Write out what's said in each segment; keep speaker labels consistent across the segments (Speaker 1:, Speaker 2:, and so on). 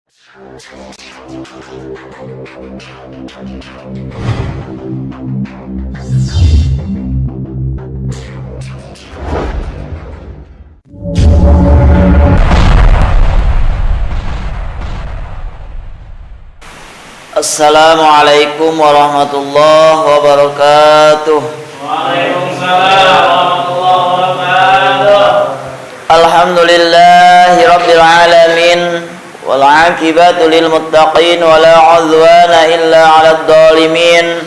Speaker 1: Assalamualaikum warahmatullahi wabarakatuh.
Speaker 2: Waalaikumsalam warahmatullahi wabarakatuh.
Speaker 1: Alhamdulillahi rabbil alamin wal aqibatu lil muttaqin wa la 'udwana illa 'alal dhalimin.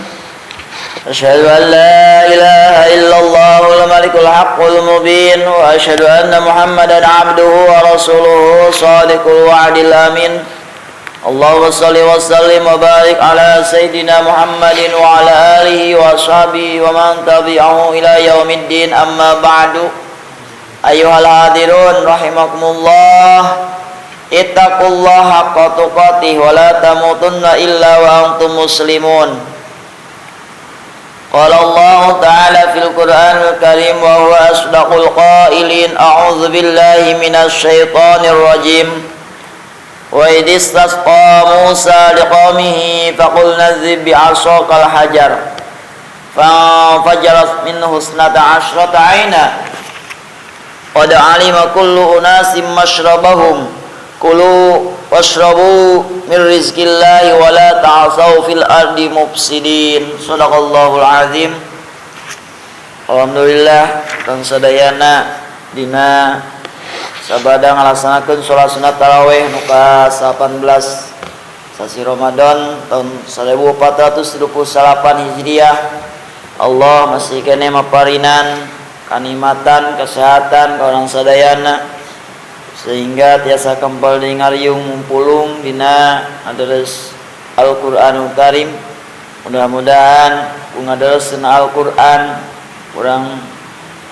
Speaker 1: Asyhadu an la ilaha illallahul malikul haqqul mubin wa asyhadu anna Muhammadan 'abduhu wa rasuluhu shadiqul wa'dil amin. Allahumma salli wa sallim wa barik ala sayyidina Muhammadin wa ala alihi wa ashabihi wa man tabi'ahu ila yaumiddin, amma ba'du. Ayyuhal hadirun rahimakumullah, ittaqullaha haqqa tuqatih wa la tamutunna illa wa antum muslimun. Qala Allah ta'ala fil Qur'anil Karim wa huwa asdaqul qailin, a'udzu billahi minasy syaithanir rajim. Wa idh istasqa Musa liqaumihi faqulna idhrib bi'asakal hajar fanfajarat minhu isnata asyrata 'aina qad 'alima kullu unasin mashrabahum kulu washrabu min rizqillahi wa la ta'asaw fil ardi mufsidin. Shadaqallahul azim. Alhamdulillah kang sadayana dina sabada ngalaksanakeun salat sunat tarawih nu ka-18 sasi Ramadan tahun 1438 Hijriah. Allah masih keneh maparinan kanikmatan kesehatan ka urang sadayana sehingga tiasa kempel di ngariung mumpulung dina ngaderes Al-Qur'anul Karim. Mudah-mudahan ku ngadereskeun Al-Qur'an urang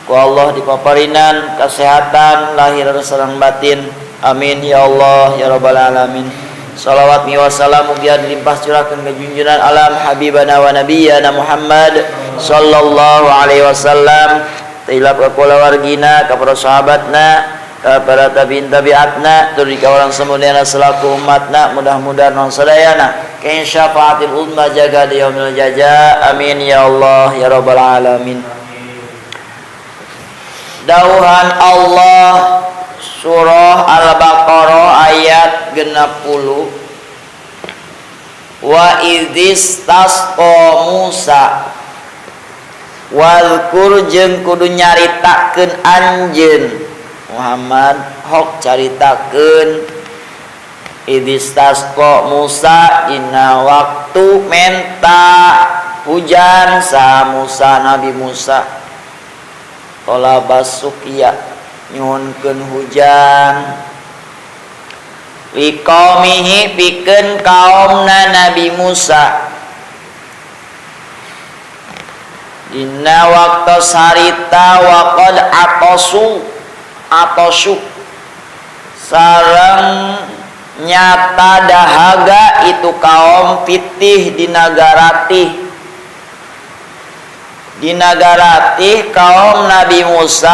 Speaker 1: ku Allah dipaparinan kesehatan lahir sareng batin. Amin ya Allah ya rabbal alamin. Salawat mi wassalam mugia dilimpah curahkeun ka junjungan alam habibana wa nabiyana Muhammad sallallahu alaihi wasallam, tilap ka kulawargina, ka para sahabatna, ka para tabi'in tabi'atna, tur ka urang samudayana selaku umatna. Mudah-mudahan urang sadayana ka syafaatil ummah jaga di yaumil jaza. Amin ya Allah ya rabbal alamin. Dauhan Allah surah Al-Baqarah ayat 60, wa idzis tasqa Musa wazkur jeung kudu nyaritakeun anjeun Muhammad, hok caritakeun idzis tasqa Musa dina waktu menta hujan sa Musa, Nabi Musa tolabasukia nyuhunkeun hujan liqaumihi pikeun kaomna Nabi Musa dina waktu harita waqad atosu atosu sareng nyata dahaga itu kaum fitih dina garatih. Dina garatih kaum Nabi Musa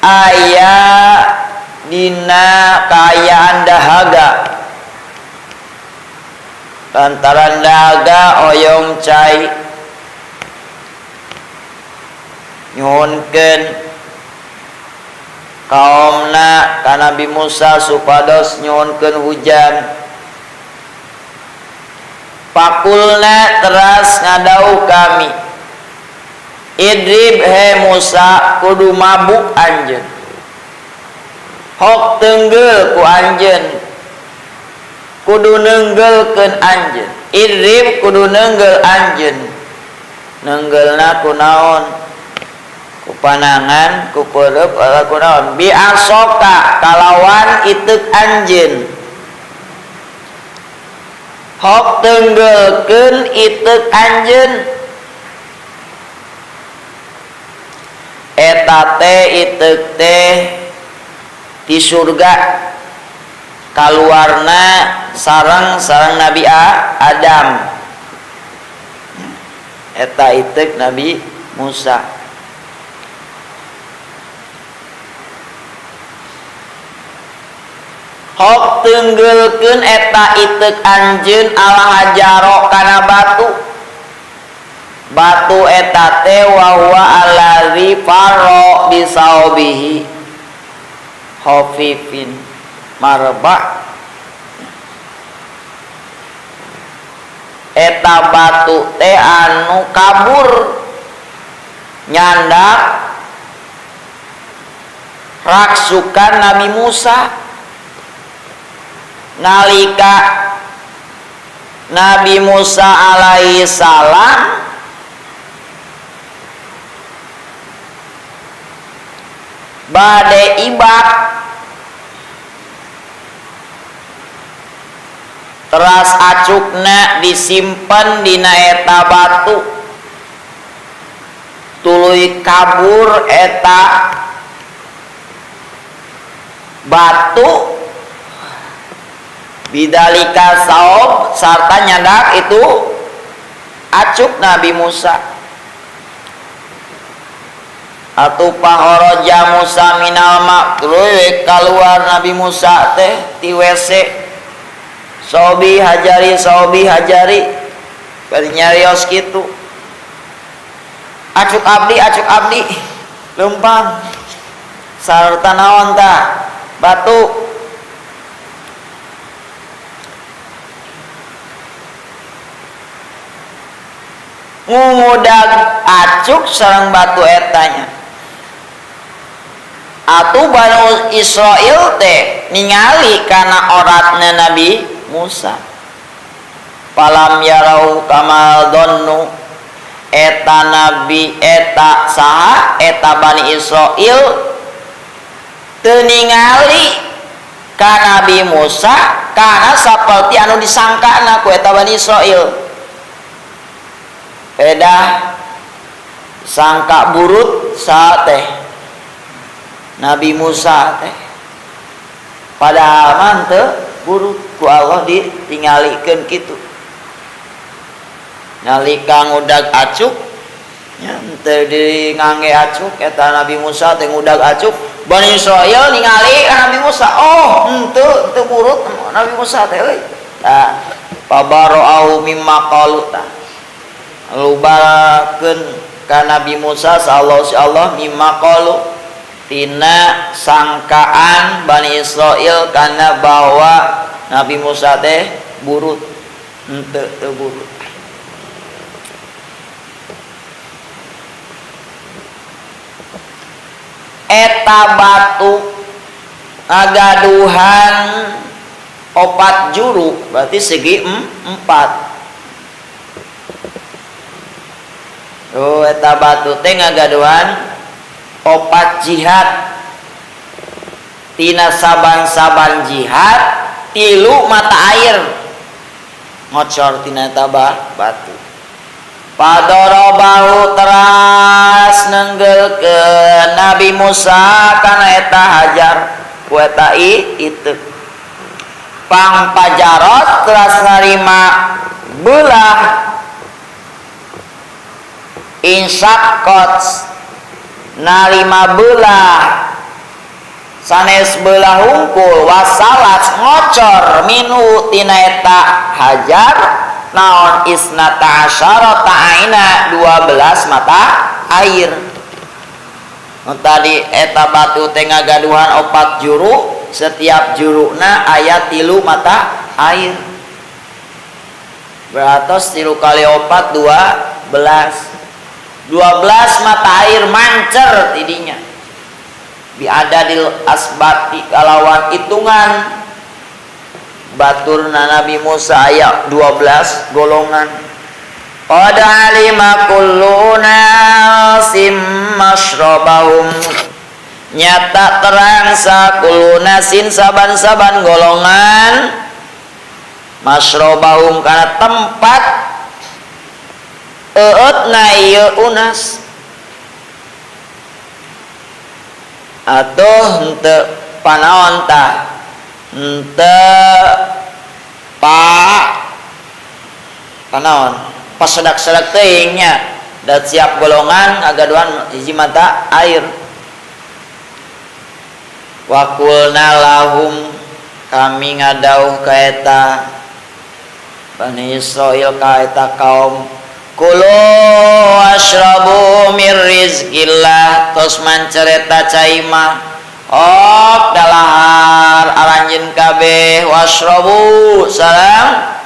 Speaker 1: aya dina kaayaan dahaga, lantaran dahaga oyong cai nyuhunkeun kaumna ka Nabi Musa supados nyuhunkeun hujan. Pakulna teras ngadau kami, idrib he Musa kudu mabuk anjeun, hok tenggel ku anjeun, kudu nenggelkeun anjeun. Idrib kudu nenggel anjeun, nenggelna ku naon? Ku panangan, ku peureub, ku naon? Bi asoka kalawan iteuk anjeun, hok tenggelkeun iteuk anjeun. Eta teh iteuk teh di surga kaluarna sareng-sareng Nabi Adam. Eta iteuk Nabi Musa. Hok tenggelkeun eta iteuk anjeun ala hajaro kana batu. Batu eta teh wa huwa allazi farra bisaubihi khafifin marba. Eta batu teh anu kabur nyandak raksukan Nabi Musa. Nalika Nabi Musa alaihi salam bade ibak teras acukna disimpen dina eta batu, tuluy kabur eta batu bidalika saob sarta nyandak itu acuk Nabi Musa. Atuh pahoroja Musa minal ma, tuluy keluar Nabi Musa teh ti WC. Sobi hajari, sobi hajari, bari nyarios kitu. Acuk abdi, acuk abdi, lempang sarta naon tah batu. Ngudag acuk sareng batu etanya. Atuh Banu Israil teh ningali kana oratna Nabi Musa. Palam yarau kamal donnu, eta nabi eta saha eta Bani Israil teu ningali ka Nabi Musa kana saperti anu disangkana ku eta Bani Israil. Pedah sangka burut saha teh Nabi Musa teh, padahal mah teu burut, ku Allah ditingalikeun kitu. Nalika ngudag acuk nya teu di ngangge acuk eta Nabi Musa teh ngudag acuk, Bani Israil ningali ka Nabi Musa, oh henteu teu burut Nabi Musa teh euy. Tah pabara'u mimma qalu tah lubarakeun ka Nabi Musa sallallahu alaihi wasallam mimma qalu tina sangkaan Bani Israil kana bahwa Nabi Musa teh burut, henteu teu burut. Eta batu ngagaduhan 4 juru, berarti segi 4. Oh, eta batu teh ngagaduhan 4 jihad. Tina saban-saban jihad 3 mata air ngocor tina eta batu. Padorobahu teras nenggelkeun Nabi Musa kana eta hajar ku eta itu. Pangpajarot teras narima belah insakot narima belah sanes belah hungkul wasalat ngocor minu tina eta hajar naon isnata asyarata aina 12 mata air. Nu tadi eta batu teh ngagaduhan 4 juru, setiap juruna aya 3 mata air. Beratos 3 kali 4 12. 12 mata air mancer tidinya. Biadadil asbati kalawan hitungan baturna Nabi Musa aya 12 golongan. Qad alima kullu nasim masyrabahum, nyata terang sakullu nasin saban-saban golongan masyrabahum kana tempat eutna ieu unas. Atuh henteu panaon tah, henteu pa panaon pasedak-sedak teuing nya, da siap golongan ngagaduhan hiji mata air. Wa qulna lahum Kami ngadauh ka eta Bani Israil ka eta kaum kulu washrabu mir rizqillah tos mancereta cai mah ok dalahar aranjeun kabeh washrabu sareng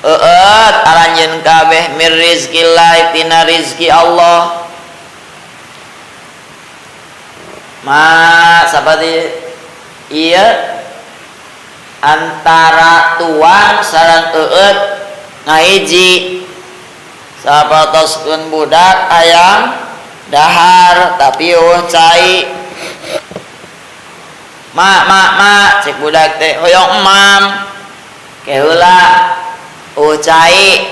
Speaker 1: eueut aranjeun kabeh mir rizqillah tina rizki Allah ma sapati ieu antara tuang sareng eueut ngahiji sabatoskeun budak hayang dahar tapi eueuh cai ma ma ma cek budak teh hoyong emam ke heula eueuh cai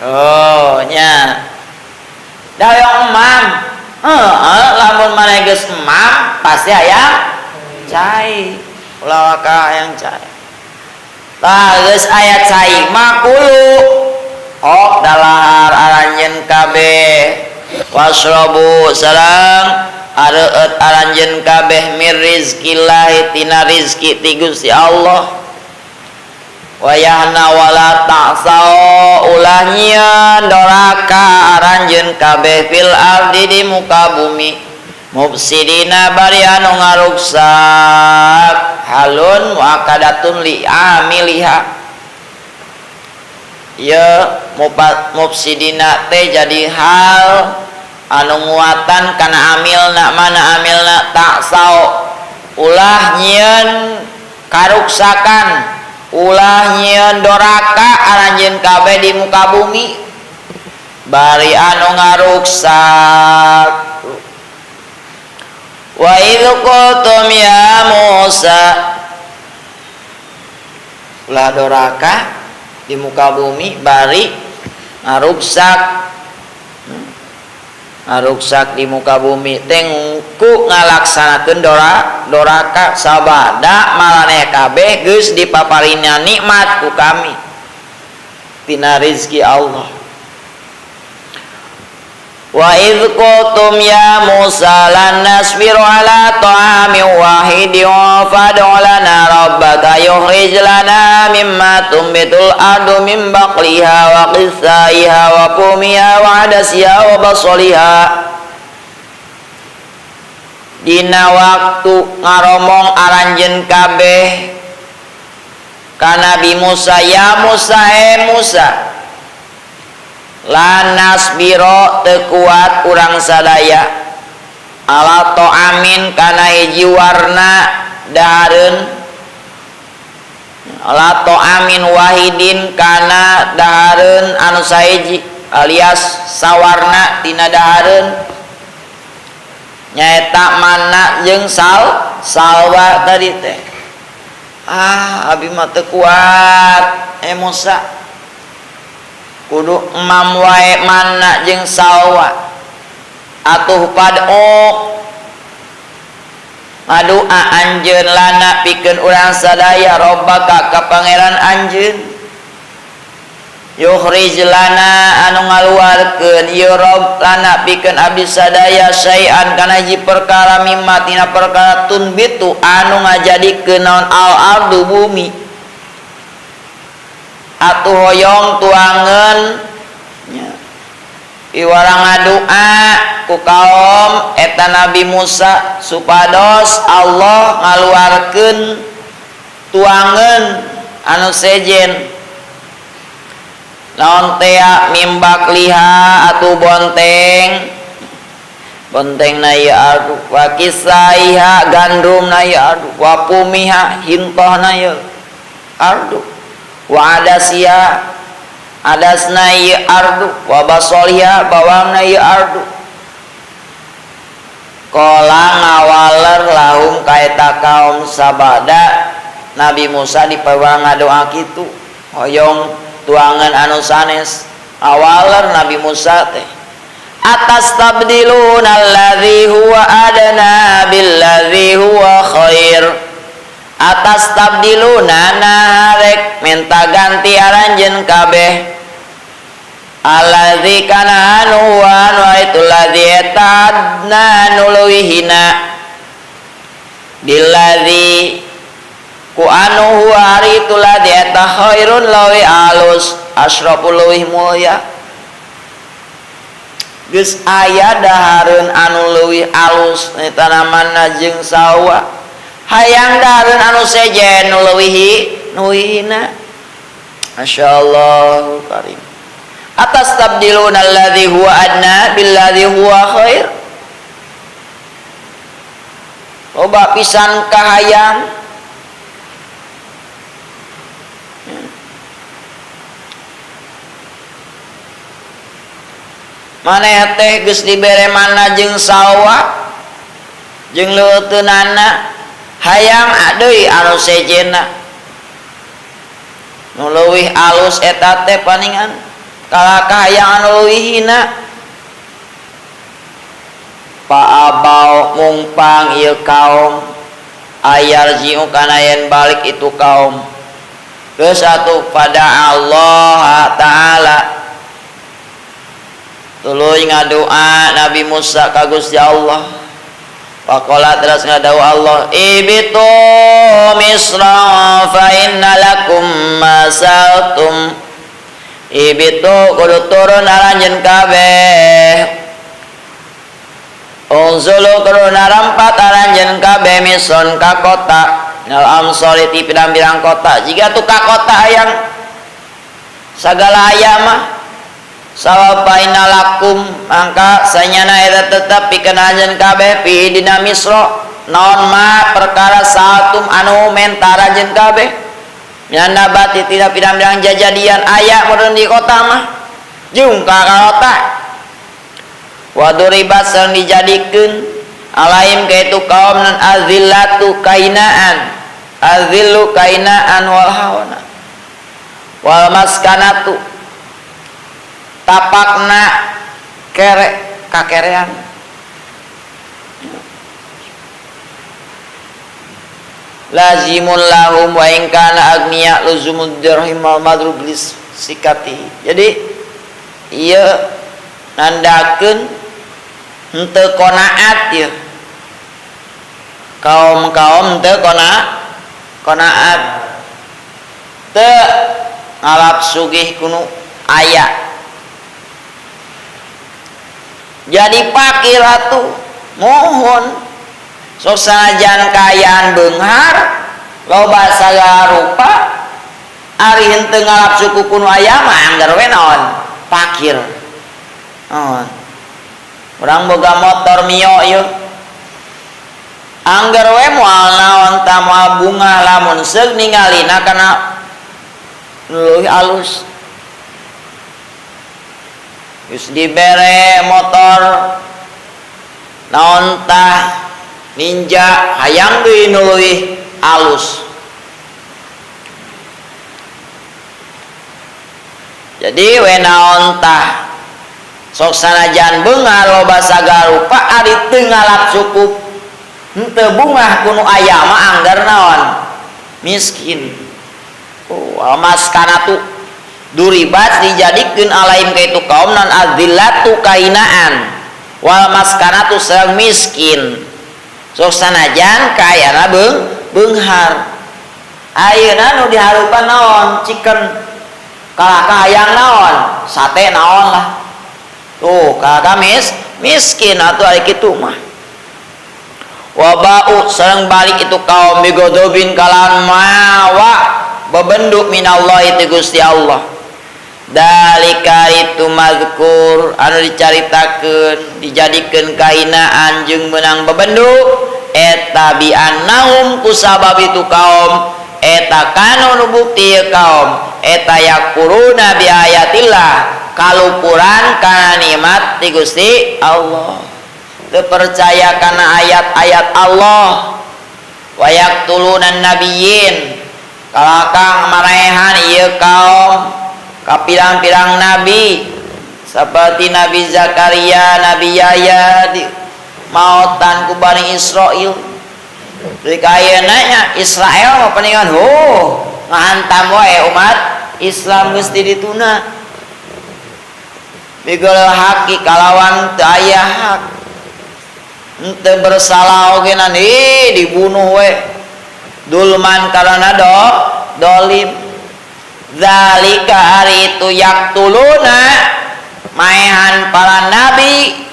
Speaker 1: oh nya da hoyong emam heeh lamun maneh geus emam pasti hayang cai ulah waka hayang cai tah geus aya cai mah kulu ok dalahar aranjeun kabeh wasrabu sareng areueut aranjeun kabeh mir rizqillahi tina rizki ti Gusti Allah wayahna wala ta'sau ulah nyieun doraka aranjeun kabeh fil ardi di muka bumi mufsidina bari anu ngaruksak halun muakkadatun li amiliha ieu mufsidina teh jadi hal anu nguatan kana amilna mana amilna ta'sau ulah nyieun karuksakan ulah nyieun doraka aranjeun kabeh di muka bumi bari anu ngaruksak. Wa idz qultum ya Musa ulah doraka di muka bumi bari ngaruksak ngaruksak di muka bumi tengku ngalaksanakeun doraka sabada maraneh kabeh geus dipaparina nikmat ku kami tina rizki Allah. Wa idz qultum ya Musa lan nasbiru ala ta'amin wahidin fad'u lana rabbaka yukhrij lana mimma tumbitul ardu min baqliha wa qithaiha wa fumiha wa adasiha wa basaliha. Dina waktu ngaromong aranjeun kabeh ka Nabi Musa, ya Musa Musa lanas biro tekuat urang sadaya ala to'amin kana hiji warna dahareun ala to'amin wahidin kana dahareun anu sahiji alias sawarna tina dahareun nyaeta mana jeung salwa tadi teh. Ah abi mah teu kuat Musa kudu emam wae mana jeung salwa atuh padok ngadua anjeun lana pikeun urang sadaya robbaka ka pangeran anjeun yukhrij lana anu ngaluarkeun ieu rob lana pikeun abdi sadaya syai'an kana hiji perkara mimma tina perkara tunbitu anu ngajadikeun naon al ardu bumi atuh hoyong tuangeun iwara ngadua ku kaum eta Nabi Musa supados Allah ngaluarkeun tuangeun anu sejen naon tea mimbak liha atuh bonteng bonteng na ieu aduh wa kisaiha gandum na ieu aduh wa pumiha hintohna ieu aduh wa adasia adasna ieu ardu wa basoliha bawangna ieu ardu. Qala ngawaler lahum kaeta kaum sabada Nabi Musa dipawang ngadoa kitu hoyong tuangan anu sanes awaler Nabi Musa teh atas tabdiluna allazi huwa adna billazi huwa khair atas tabdiluna naharek minta ganti aranjeun kabeh allazi kana anu wa itu ladzi etadna nuluwihina billazi ku Ku anu huwa ari itu ladzi eta khairun leuwih alus asyraful leuwih mulya. Geus aya dahareun anu leuwih alus tanamanna jeung sawah. Hayang dahareun anu sejen nu leuwih nu hina. Masyaallah karim. Atas tabdiluna alladzi huwa adna billadzi huwa khair. Loba pisan kahayang. Maneh teh geus dibere mana jeung sawah jeung leuteunana hayang deui anu sejenna nu leuwih alus eta teh paningan kalah kahayang anu leuwih hina. Paabau mungpang ieu kaum ayarji'u kana yen balik itu kaum geus atuh pada Allah Ta'ala. Tuluy ngadoa Nabi Musa ka Gusti Allah. Faqala teras ngadawu Allah, ibitu misra fa inna lakum ma saltum. Ibitu kudu turun aranjeun kabeh. Unzulu kudu narampat aranjeun kabeh misron ka kota. Nal amsori ti pirang-pirang kota. Jika tu ka kota hayang sagala aya mah sawab inalakum mangka sanyana eta tetep pikeun anjeun kabeh fi dina Misra naon ma perkara saatum anu mentara anjeun kabeh nyanda bati tidak pirang-pirang jajadian aya meureun di kota mah jeung ka kota waduribat sareng dijadikeun alaim ka itu kaum nan azillatu kainaan azillu kainaan wal hawana wal maskanatu tapakna kere kakerean. Lazimun lahum wa in kana agniya luzumud dirhim wal madrub lis sikati. Jadi ieu nandakeun henteu qanaat ieu. Kaum-kaum henteu qanaat. Teu ngalap sugih kunu aya. Jadi pakir atuh mohon sok sanajan kaayaan beunghar loba sagala rupa ari henteu ngalap suku kuno aya mah anggar we naon pakir. Naon urang boga motor Mio ieu anggar we moal naon tah moal bunga lamun seug ningalina kana leuwih alus. Geus dibere motor naon tah Ninja hayang deui nu leuwih alus. Jadi we naon tah sok sanajan beunghar loba sagala rupa ari teu ngalap cukup henteu bungah ku nu aya mah anggar naon miskin. Oh, maskanatu duribat dijadikeun alaim ka itu kaum non adzillatu kainaan wal maskanatu sareng miskin. Sok sanajan kaayana beunghar. Ayeuna nu diharupan naon chicken kalah kahayang naon sate naon lah. Tuh kalah miskin atuh ari kitu mah. Wabau sareng balik itu kaum bigodobin kalawan mawa bebenduk minallahi ti Gusti Allah. Dalika itu mazkur anu dicaritakeun dijadikeun kahinaan jeung meunang bebenduk eta bi annahum kusabab itu kaum eta kanu nu bukti ieu kaum eta yakuruna bi ayatillah kalupuran kana nikmat ti Gusti Allah. Teu percaya kana ayat-ayat Allah wa yaqtuluna nabiyyin kalakang maraehan ieu kaum kapirang-pirang nabi seperti Nabi Zakaria, Nabi Yahya di maotan ku Bani Israil. Jadi ayeuna nya Israel mah paningan oh ngahantam wae umat Islam geus di dituna. Bigol haki kalawan teu aya hak. Henteu bersalah oge nan dibunuh we. Dulman karana dolim. Zalika ari itu yaktuluna maehan para nabi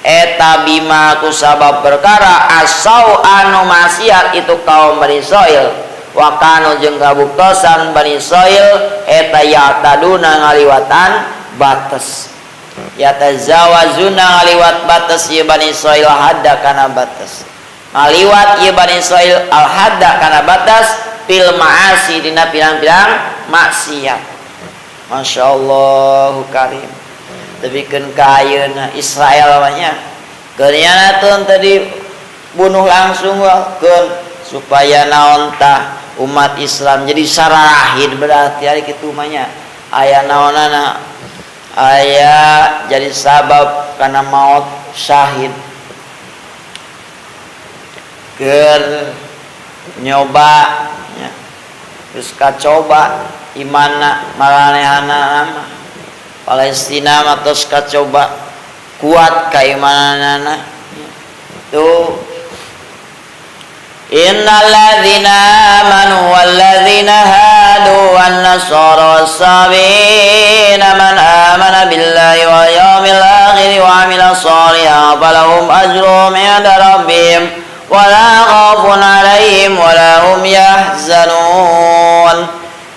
Speaker 1: eta bima kusabab perkara asau anu maksiat itu kaum Bani Israil wa kanu jeung kabuktosan Bani Israil eta ya'taduna ngaliwatan batas yatazawazuna ngaliwat batas ieu Bani Israil hadda kana batas ngaliwat ieu Bani Israil al hadda kana batas fil ma'asi dina pirang-pirang maksiat. Masyaallahu karim. Tepikeun ka ayeuna Israel mah nya. Keun tadi bunuh langsung keun supaya naon tah umat Islam jadi sarahid berarti ari kitu mah nya. Aya naonana aya jadi sabab kana maut syahid. Keur nyoba nya. Geus kacoba imanna maranehana mah Palestina mah tos kacoba kuat keimananana tuh. Innal ladzina amanu wal ladzina hadu wan nasara was-sabina man amana billahi wal yawmil akhir wa amila sholihan falahum ajruhum 'inda rabbihim wa la khaufun 'alaihim wa la hum yahzanun.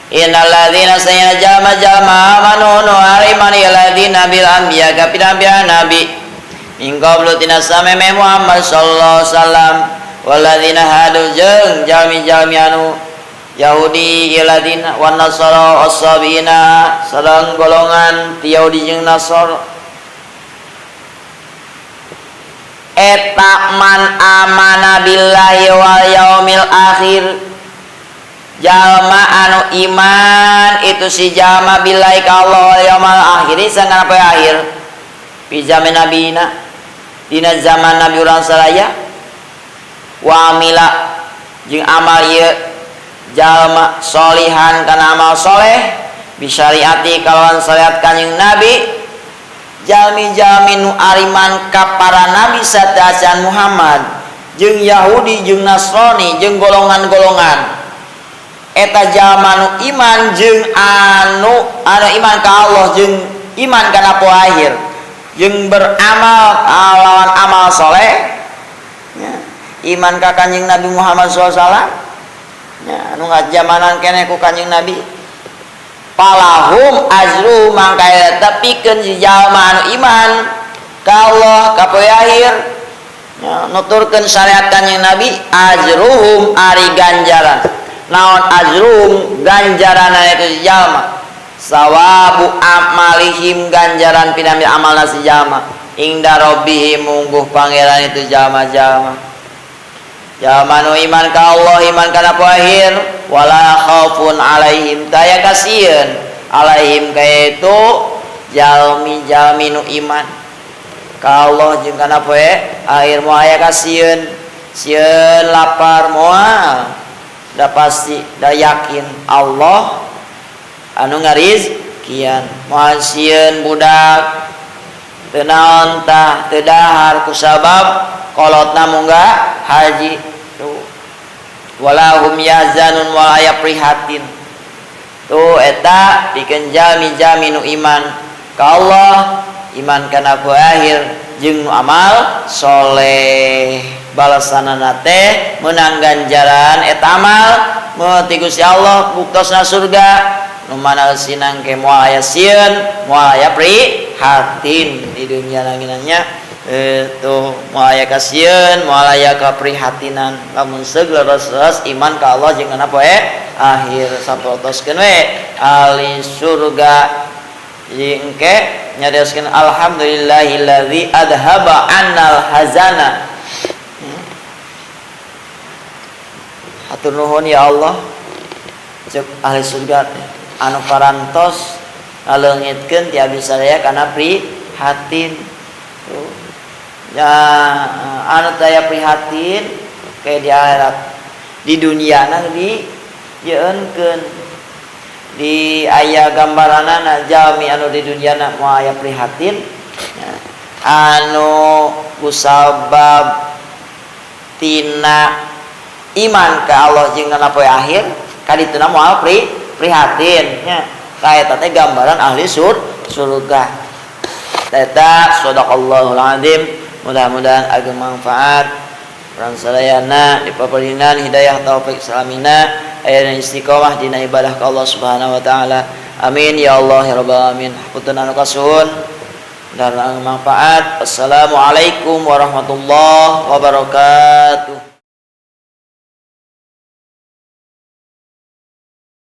Speaker 1: Innal ladzina sayana jalma-jalma amanu nu ariman ladzina bil anbiya ka pirang-pirang nabi min qablu tina sameme Muhammad sallallahu alaihi wasallam wal ladzina hadu jeung jalmi-jalmi anu Yahudi ladzina wan nasara as-sabina sareng golongan ti Yahudi jeung Nasara eta man amana billahi wal yaumil akhir jalma anu iman itu si jalma billahi ka Allah wal yaumil akhir sangkan poe akhir fi zaman nabina dina zaman nabi urang saraya wa amila jeung amal ieu jalma solihan kana amal soleh bisyariati kalawan syariat kanjeng nabi jalmi-jalmi nu ariman ka para nabi sateuacan Muhammad jeung Yahudi jeung Nasrani jeung golongan-golongan eta jalma nu iman jeung anu iman ka Allah jeung iman kana poe akhir jeung beramal lawan amal soleh ya, iman ka kanjeng Nabi Muhammad sallallahu alaihi wasallam ya, anu ngajamanan keneh ku kanjeng Nabi palahum ajru mangka eta pikeun si jalma anu iman ka Allah ka poe akhir ya, nuturkeun syariat kanjeng Nabi ajruhum ari ganjaran naon ajrum ganjaran itu si jalma sawabu amalihim ganjaran pinamil amalna si jalma ingda rabbihim mungguh pangeran itu jalma-jalma jalma nu iman ka Allah iman kana poe akhir wala khaufun alaihim taya kasieun alaihim ka itu jalmi-jalmi nu iman ka Allah jeung kana poe akhir moal aya kasieun sieun lapar moal dah pasti dah yakin Allah anu ngarizkian moal sieun budak teu naon tah teu dahar kusabab kolotna munggah haji tuh wala hum yahzanun wala aya prihatin tuh eta pikeun jalmi-jalmi nu iman ka Allah iman kana poe akhir jeung nu amal soleh balasanana teh meunang ganjaran eta amal ti Gusti Allah buktosna surga nu mana sinang ke moal aya sieun moal aya prihatin di dunia langinannya tuh moal aya kasieun moal aya kaprihatinan lamun seug leres-leres iman ka Allah jeung kana poe akhir saprotoskeun we ahli surga jadi engke nyarioskeun alhamdulillahillazi adhaba annal hazana. Hatur nuhun ya Allah ceuk ahli surga teh anu parantos ngaleungitkeun ti abdi sadaya kana prihatin. Tuh. Ya anu daya prihatin kayak di akhirat di dunia na di yeunkeun di aya gambaranana jalmi anu di dunia na moal aya prihatin ya. Anu kusabab tina Iman ka Allah jeung dina poe akhir kadituna moal prihatin nya. Tah, eta teh gambaran ahli surga. Eta shadaqallahul azim. Mudah-mudahan ageng manfaat. Urang sadayana dipaparinan hidayah taufik salamina, aya istiqomah dina ibadah ka Allah Subhanahu wa taala. Amin ya Allah ya rabbal alamin. Hapunten anu kasuhun dan manfaat. Assalamualaikum warahmatullahi wabarakatuh.